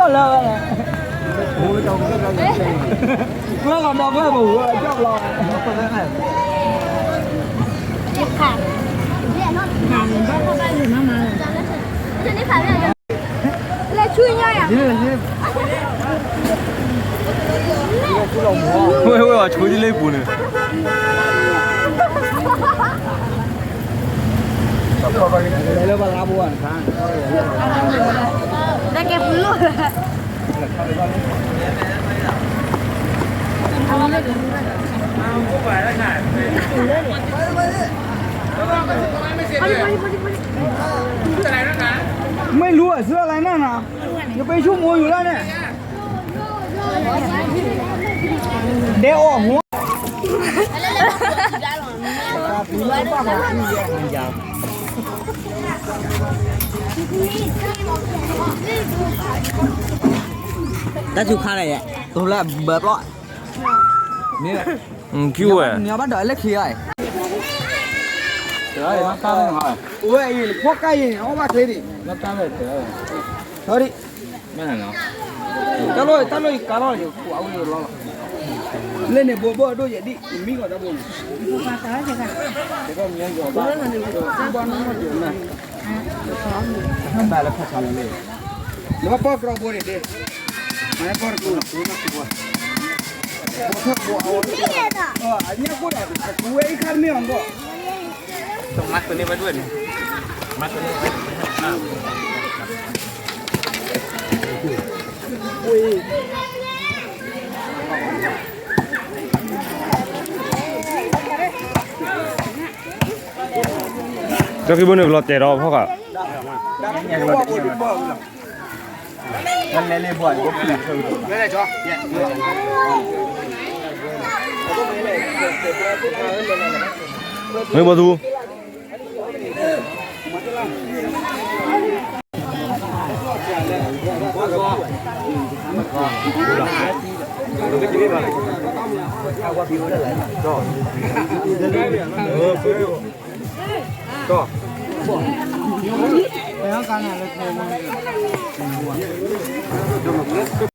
လၢ လၢကဒီးဖဲပူၤ ကၠီဘျီ လဲၤဆူညါယၤ ဝဲ ဝဲအီၤဆိကလၢပူၤန့ၣ် လၢပလါဘိ တကဲပူၤလိၣ် ไม่รู้อ่ะ ซื้ออะไรนั่นนะ จะไปชั่วโมงอยู่แล้วเนี่ย เดี๋ยวออกหัว တၢ်စူၤခါန့ၣ် တိၤလၢဘၢပျီ မ့ၢ် ကၠူဝဲ နဘၣ်ဒိးလၢခံအံၤ အိၣ်ဝဲအံၤ ဖီၣ်ကါအံၤ အီၣ်ဘၣ်ချ့ဒံး တၢ်လီၢ် တၢ်လီၢ်အံၤ ကါလီၢ် ယကွၢ်ဝဲလီၤလီၤ လၢန့ၣ်ဘိဘိဒိၣ်ယဲဒံး မံကီးတၢ်ဘိန့ၣ် ဘၣ်လၢဖးဆါလီၤန့ၣ် နဘၣ်ပီၢ်ကြီဘိန့ၣ်ဒ့ မၤပီၢ်တကူ အညါကိၣ်ဒီး အကူဝဲအံၤခါတမ့ၢ်အီၤဘီၣ် ကၠီခံဘိန့ၣ်ကလီၤတဲာ်ဒီးဖီၣ်ဃာ် မ့ၢ်ဘီသူ ကၠီ